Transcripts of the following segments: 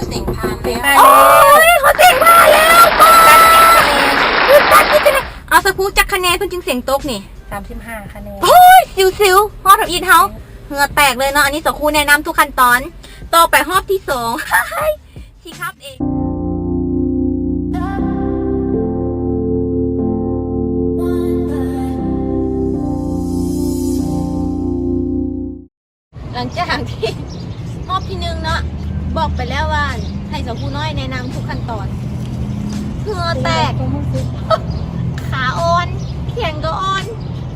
ເສັງຜ່ານແລ້ວ. ໂອ້ຍ ເຂົາເສັງຜ່ານແລ້ວ. ຖືກຕັດສິບຄະແນນ. ເອົາ ສະພູຈັກຄະແນນເພິ່ນຈຶ່ງເສັງຕົກນີ້? ສາມສິບຫ້າຄະແນນ. ໂອ້ຍ ຊິວໆ ຮອດທຳອິດເຮົາ ເຫື່ອແຕກເລີຍເນາະ. ອັນນີ້ສາວຄູແນະນຳທຸກຂັ້ນຕອນ. ຕໍ່ໄປຮອບທີສອງ ຊິຂັບເອງ. ຫຼັງຈາກທີ່ຮອບທີໜຶ່ງເນາະ ບອກໄປແລ້ວວ່າໃຫ້ສາວຄູນ້ອຍແນະນຳທຸກຂັ້ນຕອນ ເຫື່ອແຕກ ຄວາມຮູ້ສຶກ ຂາອ່ອນ ແຂງກໍອ່ອນ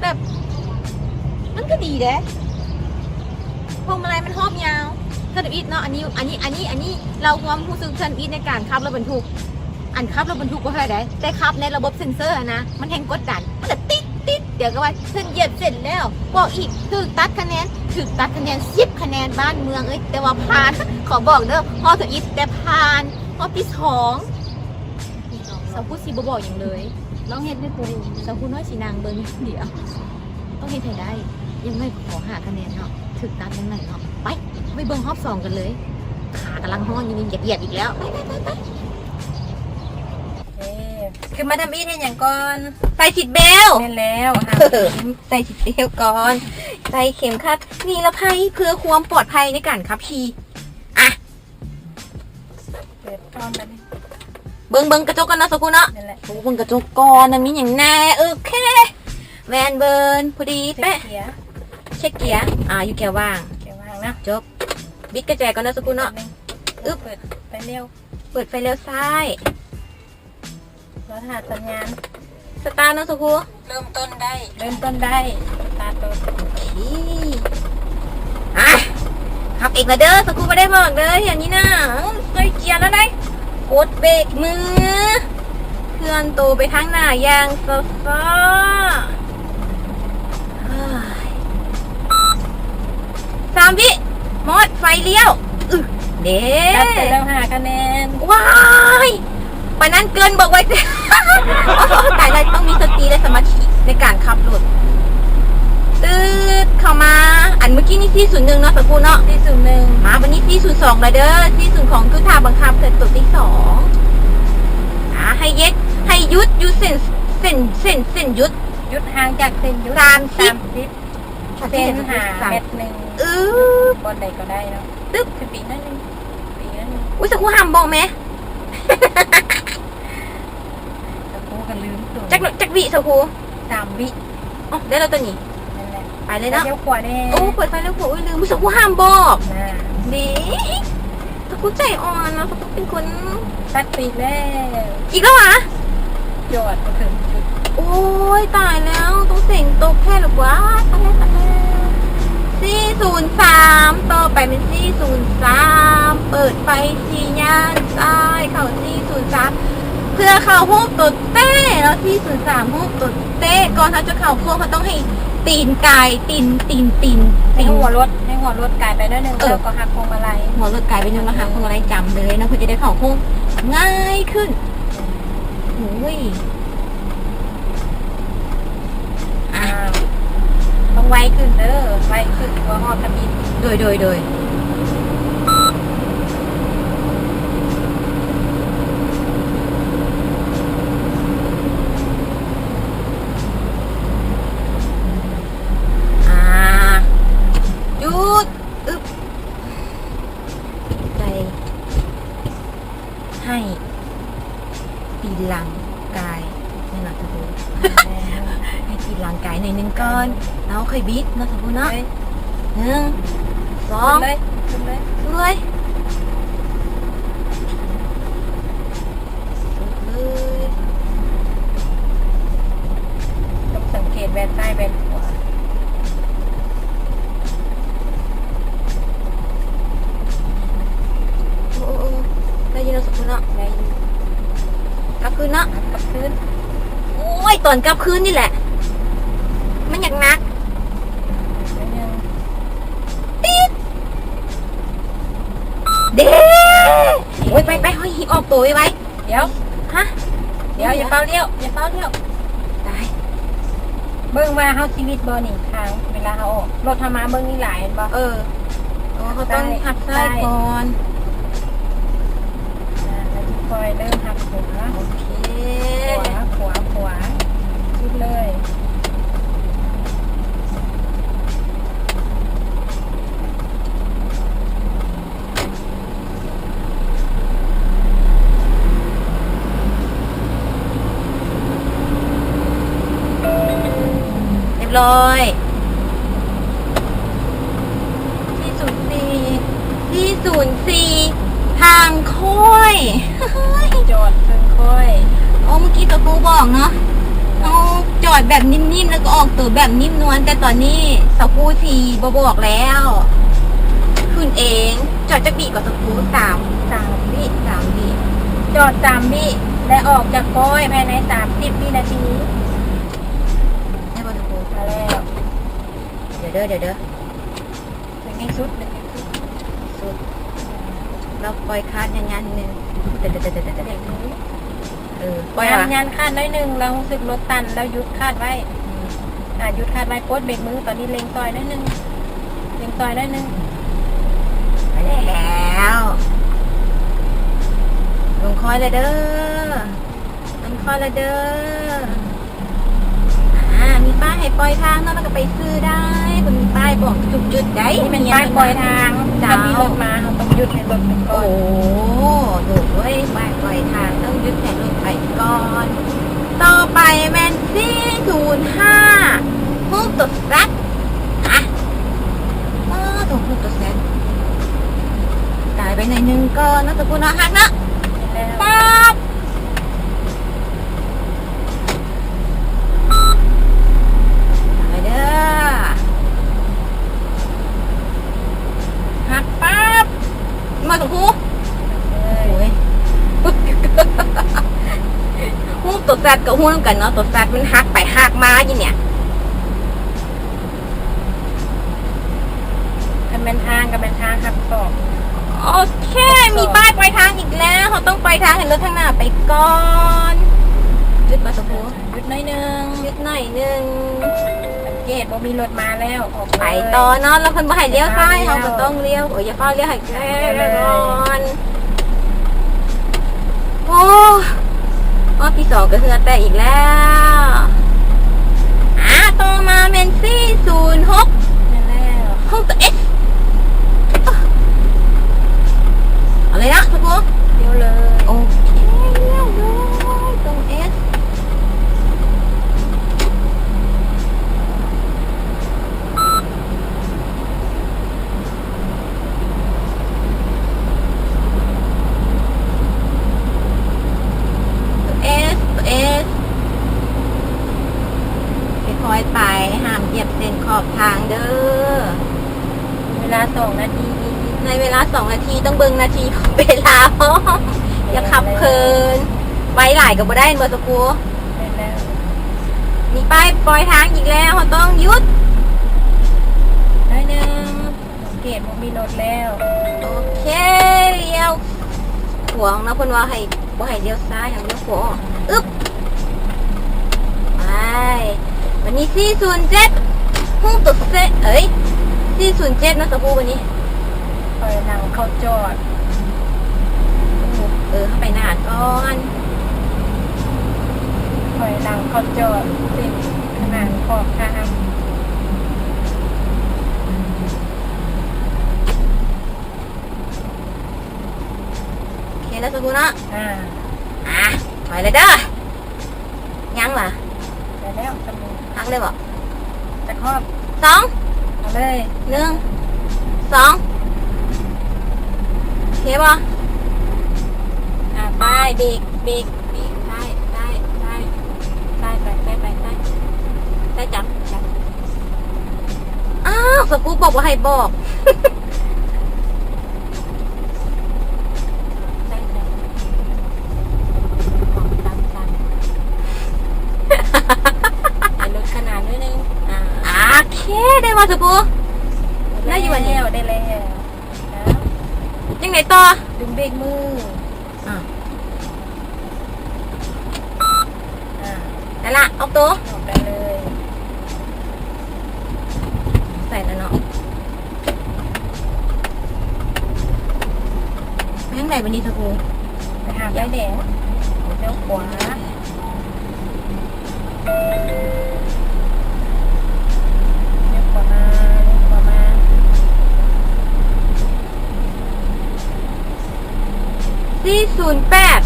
ແບບ ມັນກໍດີເດ້ ພວງມາໄລມັນຮອບຍາວ. ເທື່ອທຳອິດເນາະ ອັນນີ້ ອັນນີ້ ອັນນີ້ ອັນນີ້ເລົ່າຄວາມຮູ້ສຶກເທື່ອທຳອິດໃນການຂັບລົດບັນທຸກ. ອັນຂັບລົດບັນທຸກບໍ່ເທົ່າໃດ ແຕ່ຂັບໃນລະບົບເຊັນເຊີນະ ມັນແຮງກົດດັນ ມັນລະຕິດ ຕິດ ດຽວກໍວ່າເສັ້ນ ຢຽບເສັ້ນແລ້ວ ບອກອີກ ຖືກຕັດຄະແນນ ຖືກຕັດຄະແນນສິບຄະແນນ ບ້ານເມືອງເອີຍ. ແຕ່ວ່າຜ່ານ ຂໍບອກເດີ ຮອບທຳອິດ ແຕ່ຜ່ານຮອບທີສອງ. ສາວຄູຊິບໍ່ບອກຫຍັງເລີຍ ລອງເຮັດດ້ວຍຕົວເອງ. ສາວຄູນ້ອຍຊິນັ່ງເບິ່ງຢ່າງດຽວ ຕ້ອງເຮັດໃຫ້ໄດ້. ຢ່າງໜ້ອຍກໍຂໍຫ້າຄະແນນເນາະ ຖືກຕັດຈັ່ງໃດເນາະ. ໄປ ໄປເບິ່ງຮອບສອງກັນເລີຍ. ຂາກຳລັງຮ້ອນຢູ່ນີ້ ຢຽບໆອີກແລ້ວ. ໄປ ໄປ ໄປ ໄປ. ເອີ ຂຶ້ນມາທຳອິດເຮັດຫຍັງກ່ອນ? ໃສ່ຊີດເບວ. ແມ່ນແລ້ວ ໃສ່ຊີດເບວກ່ອນ ໃສ່ເຂັມຂັດນິລະໄພ ເພື່ອຄວາມປອດໄພໃນການຂັບຂີ່. ອະ ເປີດກ່ອນບັດນີ້ ເບິ່ງ ເບິ່ງກະຈົກກ່ອນເນາະ ສາວຄູເນາະ. ນັ້ນແຫຼະ ໂອ້ ເບິ່ງກະຈົກກ່ອນ ມັນມີຫຍັງແດ່. ໂອເຄ ແວ່ນເບິ່ງພໍດີ ເຊັກເກຍ ເຊັກເກຍ ອ່າ ຢູ່ເກຍວ່າງ ເກຍວ່າງນະ. ຈົບ ບິດກະແຈກ່ອນເນາະ ສາວຄູເນາະ. ອຶບ ເປີດໄຟລ້ຽວ ເປີດໄຟລ້ຽວຊ້າຍ. ລໍຖ້າສັນຍານ ສະຕາດເນາະ ສາວຄູ. ເລີ່ມຕົ້ນໄດ້ ເລີ່ມຕົ້ນໄດ້ ສະຕາດລົດ. ໂອເຄ ອະ ຂັບເອງລະເດີ ສາວຄູບໍ່ໄດ້ບອກເດີ. ຢ່າງນີ້ນະ ໃສ່ເກຍແລ້ວໄດ໋ ກົດເບຣກມື ເຄື່ອນໂຕໄປທາງໜ້າຢ່າງຊ້າໆ. ເຮີ້ຍ ສາມວິ ມອດໄຟລ້ຽວ. ອຶ ເດ້ ຕັດໄປແລ້ວຫ້າຄະແນນ. ວ້າຍ ປານນັ້ນເກີນ ບອກໄວ້ ຕາຍແລ້ວ ຕ້ອງມີສະຕິ ແລະ ສະມາທິໃນການຂັບລົດ. ຕຶດ ເຂົ້າມາ ອັນເມື່ອກີ້ນີ້ສີ່ສູນໜຶ່ງເນາະ ສາວຄູເນາະ. ສີ່ສູນໜຶ່ງ ມາບັດນີ້ສີ່ສູນສອງແລ້ວເດີ ສີ່ສູນຂອງຈຸດຖ້າບັງຄັບ ເທື່ອໂຕທີສອງ. ອາ ໃຫ້ເຢັດ ໃຫ້ຢຸດຢູ່ເສັ້ນ ເສັ້ນ ເສັ້ນ ເສັ້ນຢຸດ ຢຸດຫ່າງຈາກເສັ້ນຢຸດ ສາມສິບ ສາມສິບ ເສັ້ນຫ້າແມັດໜຶ່ງ. ອື ບ່ອນໃດກໍໄດ້ເນາະ. ຕຶບ ຂຶ້ນໄປອີກໜ້ອຍໜຶ່ງ ໄປອີກໜ້ອຍໜຶ່ງ. ອຸ້ຍ ສາວຄູຫ້າມບອກແມ ສາວຄູກໍລືມຕົວ. ຈັກ ຈັກວິ ສາວຄູ? ສາມວິ. ອໍ ໄດ້ແລ້ວຕົວນີ້. ນັ້ນແຫຼະ ໄປເລີຍເນາະ ລ້ຽວຂວາແດ່. ໂອ້ ເປີດໄຟລ້ຽວຂວາ. ໂອ້ຍ ລືມ ສາວຄູຫ້າມບອກ. ນະ ນີ້ ສາວຄູໃຈອ່ອນເນາະ ສາວຄູເປັນຄົນຕັດປີກແລ້ວ. ອີກແລ້ວຫວາ? ຈອດບໍ່ເຖິງຈຸດ. ໂອ້ຍ ຕາຍແລ້ວ ຕ້ອງເສັງຕົກແທ້ລະກວ່າ. ຕາຍແລ້ວ ຕາຍແລ້ວ. ສີ່ສູນສາມ ຕໍ່ໄປແມ່ນສີ່ສູນສາມ ເປີດໄຟສີຍານຊ້າຍ ເຂົ້າສີ່ສູນສາມ ເພື່ອເຂົ້າຮູບໂຕເຕ້ເນາະ. ສີ່ສູນສາມ ຮູບໂຕເຕ້. ກ່ອນເຮົາຈະເຂົ້າໂຄ້ງ ເຮົາຕ້ອງໃຫ້ຕີນກາຍ ຕີນ ຕີນ ຕີນ ໃຫ້ ຕີນ ຫົວລົດ ໃຫ້ຫົວລົດກາຍໄປໜ້ອຍໜຶ່ງ. ເອີ ແລ້ວກໍຫັກພວງມາໄລ. ຫົວລົດກາຍໄປໜຶ່ງ ແລ້ວຫັກພວງມາໄລ. ຈຳໄວ້ເລີຍເນາະ ເພື່ອຈະໄດ້ເຂົ້າໂຄ້ງງ່າຍຂຶ້ນ. ໂອ້ຍ ອາ ຕ້ອງໄວຂຶ້ນເດີ ໄວຂຶ້ນ ເພາະວ່າຮອດທຳອິດ. ໂດຍ ໂດຍ ໂດຍ. ອາ ຢຸດ ອຶບ ໃຈ ໃຫ້ຕີນຫຼັງກາຍ ແມ່ນລະ ສາວຄູ ໃຫ້ຕີນຫຼັງກາຍໜ້ອຍໜຶ່ງກ່ອນ ແລ້ວຄ່ອຍບິດເນາະ ສາວຄູເນາະ. ເອີ ໜຶ່ງ ສອງ ຂຶ້ນເລີຍ ຂຶ້ນເລີຍ ສຸດເລີຍ ສຸດເລີຍ. ຕ້ອງສັງເກດແວ່ນຊ້າຍແວ່ນຂວາ. ໂອ້ ໂອ້ ໂອ້ ໄດ້ຢູ່ເນາະ ສາວຄູເນາະ ໄດ້ຢູ່. ກັບຄືນເນາະ ກັບຄືນ. ໂອ້ຍ ຕອນກັບຄືນນີ້ແຫຼະ ມັນຢາກໜັກ. ຕິດ ເດ້. ໂອ້ຍ ໄປ ໄປ ເຮົາຮີບອອກໂຕໄວໆ. ດຽວ ຮະ ດຽວ ຢ່າຟ້າວລ້ຽວ ຢ່າຟ້າວລ້ຽວ. ຕາຍ ເບິ່ງວ່າເຮົາຊີວິດບໍ່ນີ້ ທາງເວລາເຮົາອອກລົດ ເຮົາມາເບິ່ງນີ້ຫຼາຍແມ່ນບໍ່? ເອີ ເຮົາຕ້ອງຫັກຊ້າຍກ່ອນ. ໂອເຄ ຂວາ ຂວາ ຂວາ ສຸດເລີຍ. ຮຽບຮ້ອຍ ສີ່ສູນສີ່ ສີ່ສູນສີ່ ທາງຄ້ອຍ ຈອດເຄິ່ງຄ້ອຍ. ໂອ້ ເມື່ອກີ້ສາວກູບອກເນາະ ເຮົາຈອດແບບນິ່ມໆ ແລ້ວກໍອອກໂຕແບບນຸ້ມນວນ, ແຕ່ຕອນນີ້ສາວກູຊິບໍ່ບອກແລ້ວ ຂຶ້ນເອງ. ຈອດຈັກວິກໍສາວກູ? ສາມ ສາມວິ ສາມວິ ຈອດສາມວິ ແລະ ອອກຈາກປ້ອຍພາຍໃນສາມສິບວິນາທີ. ໄດ້ບໍ່ສາວກູ? ມາແລ້ວ ດຽວເດີ ດຽວເດີ ເບິ່ງໃຫ້ສຸດ ເບິ່ງໃຫ້ສຸດ ສຸດ ລອງປ່ອຍຄາດຍານໆໜຶ່ງ ເບຣກມື ເອີ ປ່ອຍ ຍານ ວ່າ ຍານຄາດໜ້ອຍໜຶ່ງ ລະຮູ້ສຶກລົດຕັນ ລະຢຸດຄາດໄວ້ ອືມ ອ່າ ຢຸດຄາດໄວ້ ປົດເບຣກມື ຕອນນີ້ເລັ່ງຊອຍໜ້ອຍໜຶ່ງ ເລັ່ງຊອຍໜ້ອຍໜຶ່ງ ໄປແລ້ວ ລົງຄ້ອຍແລ້ວເດີ ມັນຄ່ອຍລະເດີ. ອ່າ ມີປ້າຍໃຫ້ປ່ອຍທາງເນາະ ແລ້ວກໍໄປຊື່ໄດ້ ເພິ່ນມີປ້າຍບອກທຸກຈຸດໃດ໋. ນີ້ແມ່ນປ້າຍປ່ອຍທາງ ເຈົ້າ ຖ້າມີລົດມາ ເຮົາຕ້ອງຢຸດໃຫ້ລົດໄປກ່ອນ. ໂອ້ ໂດຍ ປ້າຍປ່ອຍທາງ ຕ້ອງຢຸດໃຫ້ລົດໄປກ່ອນ. ຕໍ່ໄປແມ່ນສີ່ສູນຫ້າ ຮູບຕົວແຊັດ ອ່ະ ອໍ ຕົວຮູບຕົວແຊັດ ກາຍໄປໜ້ອຍໜຶ່ງກ່ອນເນາະ ຕະກູເນາະ ຮັກເນາະ ແລ້ວ ປັບ ໄປເດີ ຫັກປັບ ມາຕົງຄູ ເອີຍ ໂອ້ຍ ຮູ້ຕົວແຊັດກໍຮູ້ນຳກັນເນາະ ຕົວແຊັດມັນຫັກໄປຫັກມາຢູ່ເນຍ. ຄັນແມ່ນທາງກໍແມ່ນທາງຮັບສອບ. ໂອເຄ ມີປ້າຍປ່ອຍທາງອີກແລ້ວ ເຮົາຕ້ອງປ່ອຍທາງໃຫ້ລົດທາງໜ້າໄປກ່ອນ. ຢຸດບໍ່ ສາວຄູ? ຢຸດໜ້ອຍໜຶ່ງ ຢຸດໜ້ອຍໜຶ່ງ ສັງເກດບໍ່ມີລົດມາແລ້ວ ອອກໄປຕໍ່ເນາະ ແລ້ວເພິ່ນບໍ່ໃຫ້ລ້ຽວຊ້າຍ ເຮົາກໍຕ້ອງລ້ຽວ ໂອ້ຍ ຢ່າຟ້າວລ້ຽວ ໃຫ້ແກ່ກ່ອນ. ໂອ້ ຮອບທີສອງກໍເຫື່ອແຕກອີກແລ້ວ. ອ່າ ຕໍ່ມາແມ່ນສີ່ສູນຫົກ ແມ່ນແລ້ວ ຮອງໂຕເອສ ເອົາເລີຍເນາະ ສາວກູ ລ້ຽວເລີຍ. ໂອເຄ ລ້ຽວເລີຍ ໂຕເອສ. ເອສ ເອສ ຄ່ອຍໆໄປ ຫ້າມຢຽບເສັ້ນຂອບທາງເດີ. ເວລາສອງນາທີ ໃນເວລາສອງນາທີ ຕ້ອງເບິ່ງນາທີ ເວລາພ້ອມ ຢ່າຂັບເພີນ. ໄວຫຼາຍກໍບໍ່ໄດ້ ແມ່ນບໍ່ ສາວກູ? ແມ່ນແລ້ວ ມີປ້າຍປ່ອຍທາງອີກແລ້ວ ເຮົາຕ້ອງຢຸດໜ້ອຍໜຶ່ງ. ສັງເກດບໍ່ມີລົດແລ້ວ. ໂອເຄ ລ້ຽວຂວາເນາະ ເພິ່ນວ່າໃຫ້ ບໍ່ໃຫ້ລ້ຽວຊ້າຍ ໃຫ້ລ້ຽວຂວາ. ອຶບ ໄປ ບັດນີ້ສີ່ສູນເຈັດ ຮູ້ຕົວເສ ເອີຍ ສີ່ສູນເຈັດເນາະ ສາວກູ ບັດນີ້ ຖອຍຫຼັງເຂົ້າຈອດ. ເອີ ເຮົາໄປໜ້າກ່ອນ ຖອຍຫຼັງເຂົ້າຈອດ ເສັ້ນຂະໜານຂອບທາງ. ໂອເຄແລ້ວ ສາວກູເນາະ. ອ່າ ອ່າ ໄປແລ້ວເດີ. ຍັງຫວາ? ໄປແລ້ວ ສາວກູ ຮັກເລີຍບໍ່? ຈັກຮອບ? ສອງ ເອົາເລີຍ ໜຶ່ງ ສອງ ໂອເຄບໍ່? ອ່າ ໄປ ເບຣກ ເບຣກ ເບຣກ ຊ້າຍ ຊ້າຍ ຊ້າຍ ຊ້າຍໄປ ຊ້າຍໄປ ຊ້າຍ ຊ້າຍຈັບ ຈັບ. ອ້າວ ສາວກູບອກວ່າໃຫ້ບອກ. ໃສ່ ໃສ່ ໃສ່ ໃສ່ລົດຂະໜານໜ້ອຍໜຶ່ງ. ອ່າ ໂອເຄ ໄດ້ບໍ່ ສາວກູ? ໄດ້ຢູ່ ໄດ້ຢູ່ ໄດ້ແລ້ວ ໄດ້ແລ້ວ. ຈັ່ງໃດຕໍ່? ດຶງເບຣກມື. ອ່າ ອ່າ ນັ້ນລະ ອອກໂຕ ອອກໄດ້ເລີຍ. ໃສ່ແລ້ວເນາະ. ໄປທາງໃດບັດນີ້ ສາວກູ? ໄປຫາໄຟແດງ. ໂອ ລ້ຽວຂວາ ລ້ຽວຂວາມາ ລ້ຽວຂວາມາ ສີ່ສູນແປດ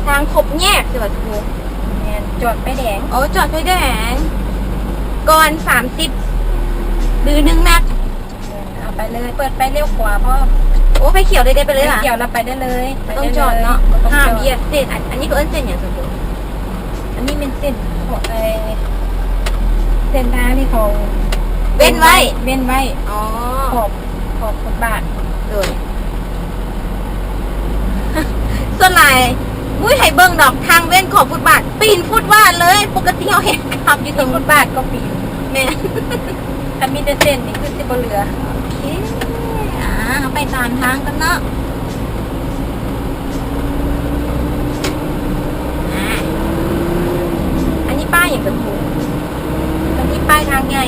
ທາງຄົບແຍກ ຊິວ່າຖືກ ແມ່ນ ຈອດໄຟແດງ ໂອ້ ຈອດໄຟແດງ ກ່ອນສາມສິບ ຫຼື ໜຶ່ງນັດ ເອົາໄປເລີຍ ເປີດໄຟລ້ຽວຂວາພ້ອມ ໂອ້ ໄຟຂຽວເລີຍເດ້ ໄປເລີຍຫວາ ໄຟຂຽວແລ້ວໄປໄດ້ເລີຍ ບໍ່ຕ້ອງຈອດເນາະ ໄປໄດ້ເລີຍ ຫ້າມບຽດເສັ້ນ ອັນ ອັນນີ້ເຂົາເອີ້ນເສັ້ນຫຍັງ ສ່ວນຕົວ ອັນນີ້ແມ່ນເສັ້ນຂອງ ເອີ ເສັ້ນທາງທີ່ເຂົາເວັ້ນໄວ້ ເວັ້ນໄວ້ ອໍ ຂອບ ຂອບຟຸດບາດ ໂດຍ ສ່ວນຫຼາຍ ອຸ້ຍ ໃຫ້ເບິ່ງດອກ ທາງເວັ້ນຂອບຟຸດບາດ ປີນຟຸດບາດເລີຍ ປົກກະຕິເຮົາເຫັນຂັບຢູ່ຕົງ ມີຟຸດບາດກໍປີນ ແມ່ນ ຄັນມີແຕ່ເສັ້ນນີ້ຄືຊິບໍ່ເຫຼືອ ໂອເຄ ອ່າ ເຮົາໄປຕາມທາງກັນເນາະ ອ່າ ອັນນີ້ປ້າຍຫຍັງກັນຄູ ອັນນີ້ປ້າຍທາງໃຫຍ່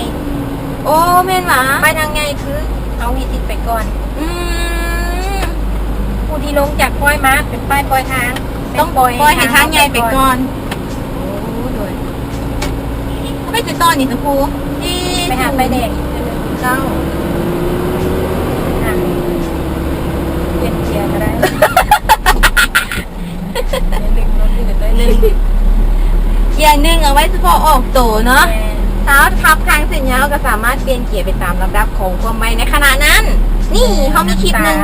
ໂອ້ ແມ່ນຫວາ ປ້າຍທາງໃຫຍ່ຄືເຮົາມີສິດໄປກ່ອນ ອືມ ຜູ້ທີ່ລົງຈາກປ້າຍມາເປັນປ້າຍປ່ອຍທາງ ຕ້ອງປ່ອຍໃຫ້ທາງໃຫຍ່ໄປກ່ອນ ໂອ້ ໂດຍ ເຮົາໄປໃສຕໍ່ນີ້ ສາວຄູ ທີ່ໄປຫາໄຟແດງອີກເທື່ອໜຶ່ງ ເຈົ້າ ອ່ະ ປ່ຽນເກຍກໍໄດ້ ເກຍໜຶ່ງເອົາໄວ້ສະເພາະອອກໂຕເນາະ ແມ່ນ ຖ້າເຮົາຂັບທາງເສັ້ນຍາວ ເຮົາກໍສາມາດປ່ຽນເກຍໄປຕາມລຳດັບຂອງຄວາມໄວໃນຂະນະນັ້ນ ນີ້ ເຮົາມີຄລິບໜຶ່ງ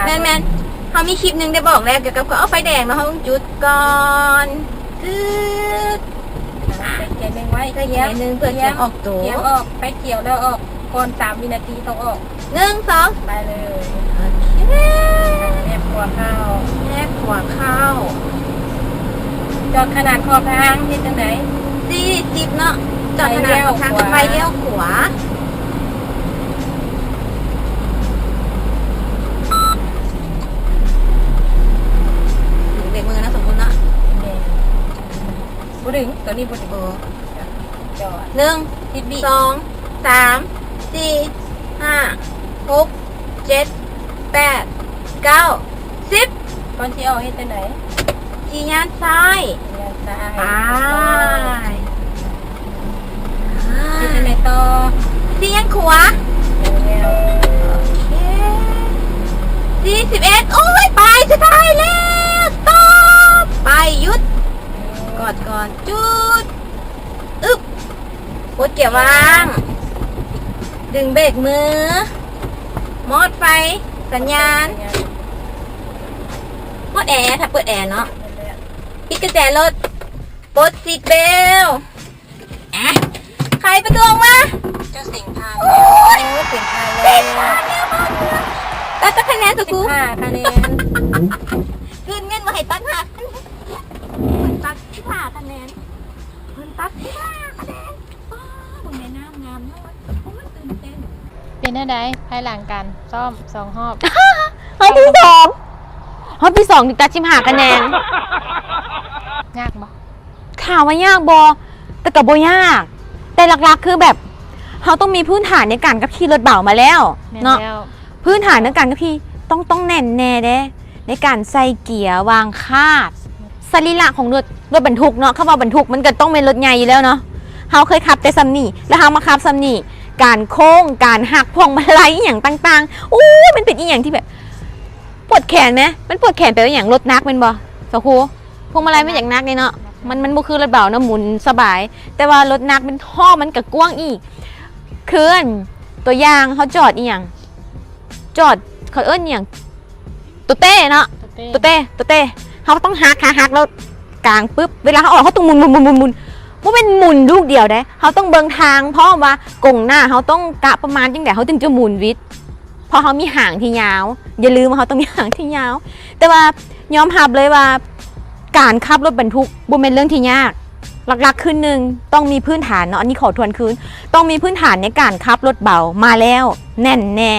ແມ່ນໆ ເຮົາມີຄລິບໜຶ່ງໄດ້ບອກແລ້ວກ່ຽວກັບ ເອົາໄຟແດງແລ້ວເຮົາຕ້ອງຈຸດກ່ອນ ຄື ໃສ່ເກຍໜຶ່ງໄວ້ ໃສ່ເກຍໜຶ່ງເພື່ອກຽມອອກໂຕ ກຽມອອກ ໄຟຂຽວແລ້ວອອກ ກ່ອນສາມວິນາທີຕ້ອງອອກ ໜຶ່ງ ສອງ ໄປເລີຍ ໂອເຄ ແນບຂວາເຂົ້າ ແນບຂວາເຂົ້າ ຈອດຂະໜາດຂອບທາງເຮັດຈັ່ງໃດ ສີ່ສິບເນາະ ຈອດຂະໜາດຂອບທາງ ໄຟລ້ຽວຂວາ ໄຟລ້ຽວຂວາ ເບຣກມືນະ ສົມມຸດເນາະ ແມ່ນ ບໍ່ດຶງ ຕອນນີ້ບໍ່ດຶງ ບໍ່ ຈອດ ໜຶ່ງ ສິບວິ ສອງ ສາມ ສີ່ ຫ້າ ຫົກ ເຈັດ ແປດ ເກົ້າ ສິບ ກ່ອນຊິອອກເຮັດຈັ່ງໃດ ຊີ້ຍານຊ້າຍ ຊີ້ຍານຊ້າຍ ໄປ ອ່າ ເຮັດຈັ່ງໃດຕໍ່ ຊີ້ຍານຂວາ ແລ້ວ ໂອເຄ ສີ່ສິບເອັດ ໂອ້ຍ ໄປ ສຸດທ້າຍແລ້ວ ສະຕັອບ ໄປ ຢຸດ ກອດກ່ອນ ຈຸດ ອຶບ ປົດເກຍວ່າງ ດຶງເບຣກມື ມອດໄຟ ສັນຍານ ມອດແອ ຖ້າເປີດແອເນາະ ປິດກະແຈລົດ ປົດຊີດເບວ ອ່ະ ໄຂປະຕູອອກມາ ເຈົ້າເສັງຜ່ານ ໂອ້ຍ ເສັງຜ່ານແລ້ວ ຕັດຈັກຄະແນນ ສາວຄູ ສິບຫ້າຄະແນນ ຄືນເງິນມາໃຫ້ຕັດຫ້າຄະແນນ ຕັດສິບຫ້າຄະແນນ ເພິ່ນຕັດສິບຫ້າຄະແນນ ປ້າ ເບິ່ງແມ່ນ້ຳງາມເນາະ ໂອ້ຍ ຕື່ນເຕັ້ນ ເປັນແນວໃດ ພາຍຫຼັງການຊ້ອມສອງຮອບ ຮອບທີສອງ ຮອບທີສອງນີ້ຕັດສິບຫ້າຄະແນນ ຍາກບໍ່? ຖາມວ່າຍາກບໍ່? ແຕ່ກໍບໍ່ຍາກ ແຕ່ຫຼັກໆ ຄືແບບ ເຮົາຕ້ອງມີພື້ນຖານໃນການຂັບຂີ່ລົດເບົາມາແລ້ວ ແມ່ນ ເນາະ ແລ້ວ ພື້ນຖານໃນການຂັບຂີ່ຕ້ອງ ຕ້ອງແໜ້ນແນ່ເດ້ ໃນການໃສ່ເກຍ ວາງຄາດ ສະລີລະຂອງລົດ ລົດບັນທຸກເນາະ ຄຳວ່າບັນທຸກມັນກໍຕ້ອງແມ່ນລົດໃຫຍ່ຢູ່ແລ້ວເນາະ ເຮົາເຄີຍຂັບແຕ່ສ່ຳນີ້ ແລ້ວເຮົາມາຂັບສ່ຳນີ້ ການໂຄ້ງ ການຫັກພວງມາໄລ ອີ່ຫຍັງຕ່າງໆ ໂອ້ຍ ມັນເປັນອີ່ຫຍັງທີ່ແບບ ປວດແຂນແມ ມັນປວດແຂນແປວ່າຫຍັງ ລົດໜັກແມ່ນບໍ່ ສາວຄູ? ພວງມາໄລມັນຢາກໜັກເດ້ເນາະ ມັນ ມັນບໍ່ຄືລົດເບົາເນາະ ໝູນສະບາຍ ແຕ່ວ່າລົດໜັກມັນ ທໍ່ມັນກໍກວ້າງອີກ ຄືອັນ ຕົວຢ່າງ ເຮົາຈອດອີ່ຫຍັງ ຈອດ ເຂົາເອີ້ນອີ່ຫຍັງ ໂຕເຕ້ເນາະ ໂຕເຕ້ ໂຕເຕ້ ໂຕເຕ້ ເຮົາຕ້ອງຫັກ ຫາຫັກແລ້ວກາງປຶບ ເວລາເຮົາອອກ ເຮົາຕ້ອງໝູນ ໝູນ ໝູນ ໝູນ ໝູນ ບໍ່ແມ່ນໝູນລູກດຽວເດ້ ເຮົາຕ້ອງເບິ່ງທາງພ້ອມວ່າກົງໜ້າເຮົາຕ້ອງກະປະມານຈັ່ງໃດ ເຮົາຈຶ່ງຈະໝູນຫວິດ ເພາະເຮົາມີຫາງທີ່ຍາວ ຢ່າລືມວ່າເຮົາຕ້ອງມີຫາງທີ່ຍາວ ແຕ່ວ່າຍອມຮັບເລີຍວ່າ ການຂັບລົດບັນທຸກບໍ່ແມ່ນເລື່ອງທີ່ຍາກ ຫຼັກໆ ຄືໜຶ່ງ ຕ້ອງມີພື້ນຖານເນາະ ອັນນີ້ຂໍທວນຄືນ ຕ້ອງມີພື້ນຖານໃນການຂັບລົດເບົາມາແລ້ວ ແໜ້ນແນ່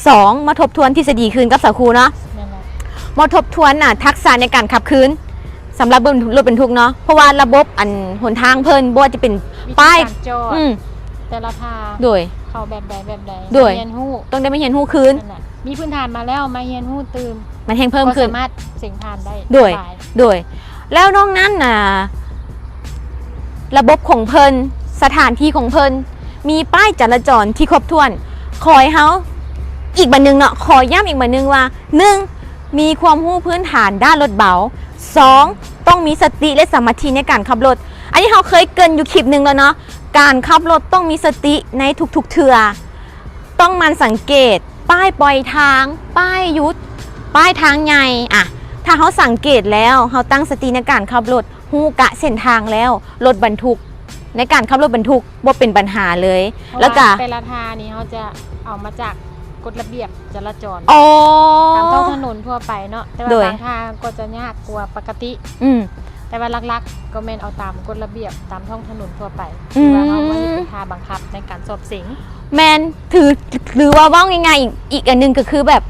ສອງ ມາທົບທວນທິດສະດີຄືນກັບສາວຄູເນາະ ແມ່ນແລ້ວ ມາທົບທວນ ອ່າ ທັກສະໃນການຂັບຄືນ ສຳລັບລົດບັນທຸກເນາະ ເພາະວ່າລະບົບອັນຫົນທາງເພິ່ນ ບໍ່ວ່າຈະເປັນປ້າຍ ວິທີການຈອດ ອືມ ແຕ່ລະທາງ ໂດຍ ເຂົ້າແບບໃດແບບໃດ ໂດຍ ຮຽນຮູ້ ຕ້ອງໄດ້ມາຮຽນຮູ້ຄືນ ນັ້ນແຫຼະ ມີພື້ນຖານມາແລ້ວ ມາຮຽນຮູ້ຕື່ມ ມັນແຮ່ງເພີ່ມຂຶ້ນ ກໍສາມາດເສັງຜ່ານໄດ້ ໂດຍ ສະບາຍ ໂດຍ ແລ້ວນອກນັ້ນນະ ລະບົບຂອງເພິ່ນ ສະຖານທີ່ຂອງເພິ່ນ ມີປ້າຍຈະລາຈອນທີ່ຄົບຖ້ວນ. ຂໍໃຫ້ເຮົາ ອີກບາດໜຶ່ງເນາະ ຂໍຢ້ຳອີກບາດໜຶ່ງວ່າ ໜຶ່ງ ມີຄວາມຮູ້ພື້ນຖານດ້ານລົດເບົາ, ສອງ ຕ້ອງມີສະຕິ ແລະ ສະມາທິໃນການຂັບລົດ. ອັນນີ້ເຮົາເຄີຍເກີ່ນຢູ່ຄລິບໜຶ່ງແລ້ວເນາະ, ການຂັບລົດຕ້ອງມີສະຕິໃນທຸກໆເທື່ອ. ຕ້ອງໝັ່ນສັງເກດປ້າຍປ່ອຍທາງ, ປ້າຍຢຸດ, ປ້າຍທາງໃຫຍ່. ອະ ຖ້າເຮົາສັງເກດແລ້ວ, ເຮົາຕັ້ງສະຕິໃນການຂັບລົດ, ຮູ້ກະເສັ້ນທາງແລ້ວ, ລົດບັນທຸກ ໃນການຂັບລົດບັນທຸກບໍ່ເປັນບັນຫາເລີຍ. ເພາະ ແລ້ວກະ ວ່າແຕ່ລະທ່ານີ້ເຮົາຈະເອົາມາຈາກກົດລະບຽບຈະລາຈອນ ອໍ ຕາມທ້ອງຖະໜົນທົ່ວໄປເນາະ, ແຕ່ວ່າ ໂດຍ ບາງທ່າກໍຈະຍາກກວ່າປົກກະຕິ. ອືມ ແຕ່ວ່າຫຼັກໆກໍແມ່ນເອົາຕາມກົດລະບຽບຕາມທ້ອງຖະໜົນທົ່ວໄປ ອືມ ທີ່ວ່າເຮົາບໍ່ເຮັດເປັນທ່າບັງຄັບໃນການສອບເສັງ. ແມ່ນ ຖື ຫຼືວ່າເວົ້າງ່າຍໆ ອີກ ອີກອັນໜຶ່ງກໍຄືແບບ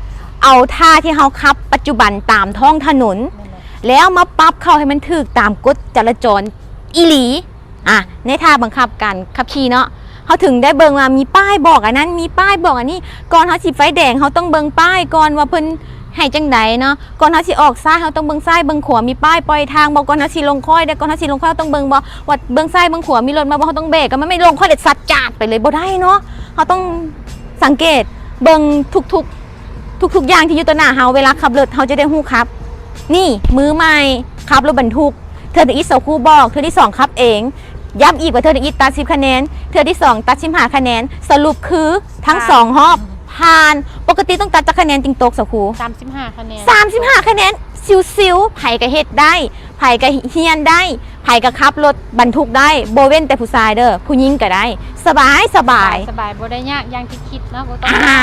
ເອົາທ່າທີ່ເຮົາຂັບປັດຈຸບັນຕາມທ້ອງຖະໜົນ ແມ່ນແຫຼະ ແລ້ວມາປັບເຂົ້າໃຫ້ມັນຖືກຕາມກົດຈະລາຈອນອີ່ຫຼີ. ອະ ໃນທ່າບັງຄັບການຂັບຂີ່ເນາະ ເຮົາເຖິງໄດ້ເບິ່ງວ່າມີປ້າຍບອກອັນນັ້ນ ມີປ້າຍບອກອັນນີ້. ກ່ອນເຮົາຊິໄຟແດງ ເຮົາຕ້ອງເບິ່ງປ້າຍກ່ອນວ່າເພິ່ນໃຫ້ຈັ່ງໃດເນາະ. ກ່ອນເຮົາຊິອອກຊ້າຍ ເຮົາຕ້ອງເບິ່ງຊ້າຍເບິ່ງຂວາ ມີປ້າຍປ່ອຍທາງບໍ່. ກ່ອນເຮົາຊິລົງຄ້ອຍໄດ້ ກ່ອນເຮົາຊິລົງຄ້ອຍ ເຮົາຕ້ອງເບິ່ງບໍ່ວ່າເບິ່ງຊ້າຍເບິ່ງຂວາ ມີລົດມາບໍ່. ເຮົາຕ້ອງເບຣກ ກໍມັນແມ່ນລົງຄ່ອຍແລ້ວຊັດຈາດໄປເລີຍ ບໍ່ໄດ້ເນາະ. ເຮົາຕ້ອງສັງເກດເບິ່ງທຸກໆ ທຸກໆຢ່າງທີ່ຢູ່ຕໍ່ໜ້າເຮົາ. ເວລາຂັບລົດເຮົາຈະໄດ້ຮູ້ຂັບ. ນີ້ ມືໃໝ່ຂັບລົດບັນທຸກ ເທື່ອທີໜຶ່ງ ສາວຄູບອກ, ເທື່ອທີສອງຂັບເອງ. ຢ້ຳອີກວ່າເທື່ອທີໜຶ່ງຕັດສິບຄະແນນ, ເທື່ອທີສອງຕັດສິບຫ້າຄະແນນ. ສະຫຼຸບຄືທັງສອງຮອບຜ່ານ. ປົກກະຕິຕ້ອງຕັດຈັກຄະແນນຈຶ່ງຕົກ ສາວຄູ? ສາມສິບຫ້າຄະແນນ. ສາມສິບຫ້າຄະແນນ ຊິວໆ ໃຜກໍເຮັດໄດ້ ໃຜກໍຮຽນໄດ້ ໃຜກໍຂັບລົດບັນທຸກໄດ້ ບໍ່ເວັ້ນແຕ່ຜູ້ຊາຍເດີ ຜູ້ຍິງກໍໄດ້ ສະບາຍ ສະບາຍ ສະບາຍ ບໍ່ໄດ້ຍາກຢ່າງທີ່ຄິດເນາະ ບໍ່ຕ້ອງ ອ່າ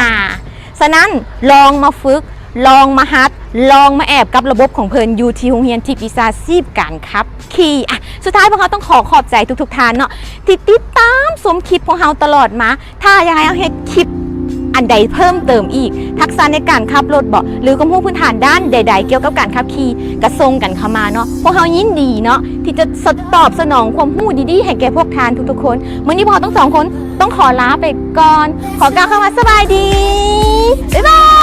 ສະນັ້ນ ລອງມາຝຶກ ລອງມາຫັດ ລອງມາແອບກັບລະບົບຂອງເພິ່ນ ຢູ່ທີ່ໂຮງຮຽນທິບວິຊາຊີບການຂັບຂີ່. ອ່ະ ສຸດທ້າຍພວກເຮົາຕ້ອງຂໍຂອບໃຈທຸກໆທ່ານເນາະ ທີ່ຕິດຕາມຊົມຄລິບພວກເຮົາຕະຫຼອດມາ. ຖ້າຢາກໃຫ້ເຮົາເຮັດຄລິບອັນໃດເພີ່ມເຕີມອີກ ທັກສະໃນການຂັບລົດບໍ ຫຼືຄວາມຮູ້ພື້ນຖານດ້ານໃດໆກ່ຽວກັບການຂັບຂີ່ ກໍສົ່ງກັນເຂົ້າມາເນາະ. ພວກເຮົາຍິນດີເນາະ ທີ່ຈະສະ ຕອບສະໜອງຄວາມຮູ້ດີໆໃຫ້ແກ່ພວກທ່ານທຸກໆຄົນ. ມື້ນີ້ພວກເຮົາທັງສອງຄົນຕ້ອງຂໍລາໄປກ່ອນ. ຂໍກ່າວຄຳວ່າສະບາຍດີ. ບາຍບາຍ.